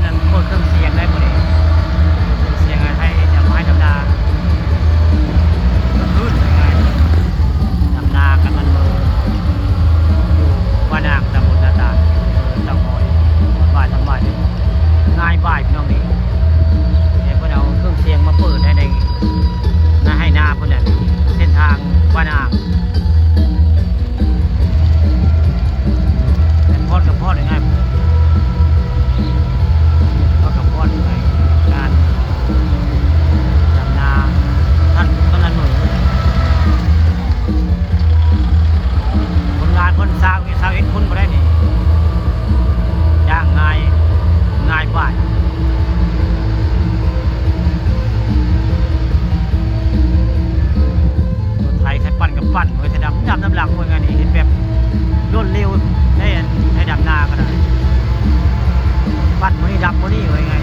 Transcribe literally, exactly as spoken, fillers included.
นั่นเปิดเครื่องเสียงได้บ่นี่ เปิดเครื่องเสียงให้ ให้ดำ ให้ดำนา ก็คืนไปไง ดำนากันมันมือ อยู่บ้านอ่าง ตำบลนาตาล เออ เต่างอย ตอนบ่าย ตอนบ่ายนี่ ง่ายบ่ายพี่น้องนี่ เดี๋ยวเพิ่นเอาเครื่องเสียงมาเปิดให้ใน ในไฮ่นาเพิ่นแหละ เส้นทางบ้านอ่าง แต่พอดกับพอดง่ายๆ พอดกับพอดง่าย การดำนา ท่าน ท่านละหน่วย คนงานเพิ่นซาวเอ็ด ซาวเอ็ดคนบ่ได้นี่ จ้างง่าย ง่ายกว่า รถไถ ไถปั่นกับปั่น ไว้ไถดำ ดำน้ำหลัง ว่าไงนี่ เฮ็ดแบบรวดเร็ว ได้ ไถดำนาก็ได้ ปั่นมื้อนี้ดำมื้อนี้ ว่าไง